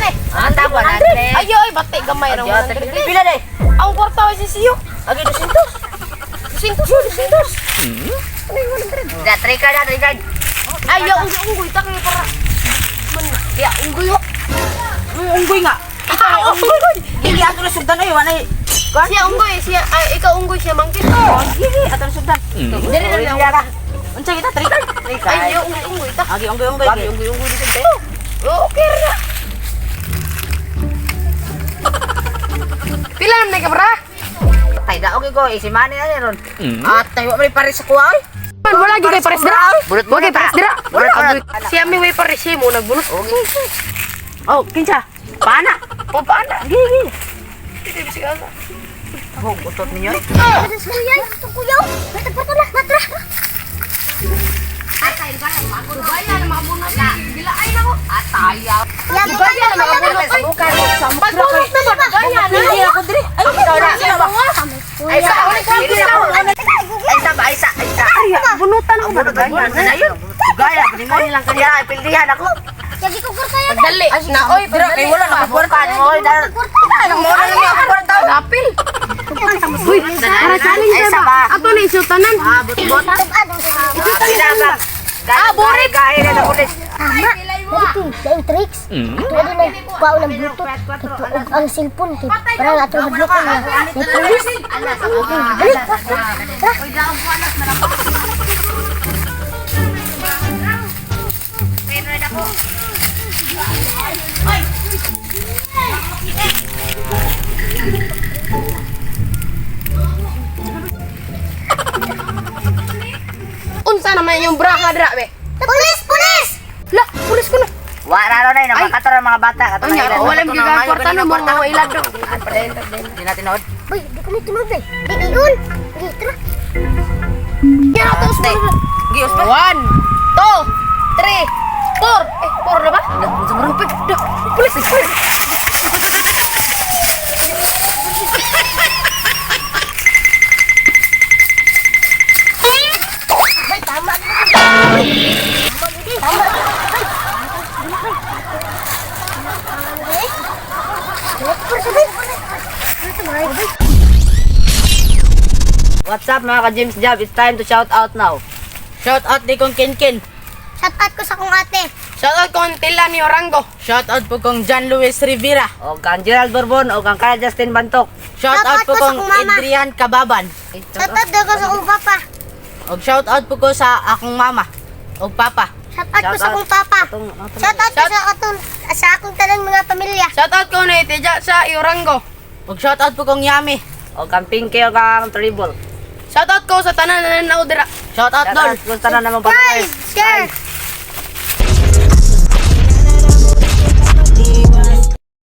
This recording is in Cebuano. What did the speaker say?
ni. Ata 100. Ayo ay bati gamay ra 100. Pila day? Ang kwarta ay sisiyo. Agi 200. 200, 200. Ano yung 100? Da, three card, three card. Ayo unggoy ta kay para. Man, ya unggoy ho. Unggoy nga. Ah, unggoy. Gigi ato na sugdan ay wala. Siya unggoy, siya ay ikaw unggoy siya mangkit. Gigi ato na sugdan. Dili na lang. ka. Unsa kita three card? Three card. Ay, unggoy unggoy ta. Agi unggoy unggoy. Agi unggoy unggoy dito te. Oh, okay ra. Pila na ka bra? Tay da okay ko, easy money na ron. Atay wa may pare sa kuha oy. Man, wala gyud kay pares dira. Bunot Wala kay pares dira. Bunot bunot. Siya mi way pares siya mo nagbunot. Okay. Oh, kinsa? Paana. O paana? Gigi. Hindi siya asa. Oh, utot ninyo. eh. Kuya, kuya. Mata na, matra. Dubaya na makabunot na. Bilaay na ko. Atayaw. Ya, Dubaya na makabunot. Ay, pagbunot na ba? Dubaya na. Hindi ako diri. Ay, Ikaw na. Ay sa, ay sa, ay sa, ay sa. Bunutan ako. Bunot bunot na yun. Gaya, mo lang kanya, pildihan ako. Jadi ko kaya. Pagdali. Na, oy, Dira kay wala na Kwarta mo, dal. Mo na lang ako kwarta. Dapil. Uy, para challenge Ay, na sa ba? ba? Ato na isutanan. Ah, but-but. Tubad. Ah, burit. Gaya na ulit. Tama. Dito, daing tricks. Ito ano na kuha ng Bluetooth. Kay tuog ang cellphone. Kay parang atong hadlokon na. May pulis. Dali, tara. Unsa naman yung bra nga dra, be? Pulis! Pulis! Lah, pulis ko na. Wala na na, makatara mga bata. Kato Anya, na wala gyud ang kwarta na mo mga ilad do. Hindi natin nood. Uy, di ko may tunod eh. Di, iyon. Di, tara. Yan ato usbon. Gius pa. 1 2 3 4. Eh, 4 na ba? Rupig. Pulis, pulis. Bay, tama. Tama. Tama. What's up mga ka-James Job? It's time to shout out now. Shout out di kong Kinkin. Shout out ko sa kong ate. Shout out kong Tila ni Orango. Shout out po kong John Luis Rivera. O kang Gerald Bourbon o kang Kyle Justin Bantok. Shout Shout out out po ko sa kong kong mama. Adrian Kababan. Shout out daw ko sa kong papa. Og shout out po ko sa akong mama og papa. Shout out ko sa kong papa. Shout out ko sa akong tanang mga pamilya. Shout out ko ni Tija sa Orango. Og shout out po kong Yami. O kang Pinky o kang Tribble. Shout out ko sa tanan na nanaw dira. Shout out Shout Dol. out kung tanan naman Guys, share,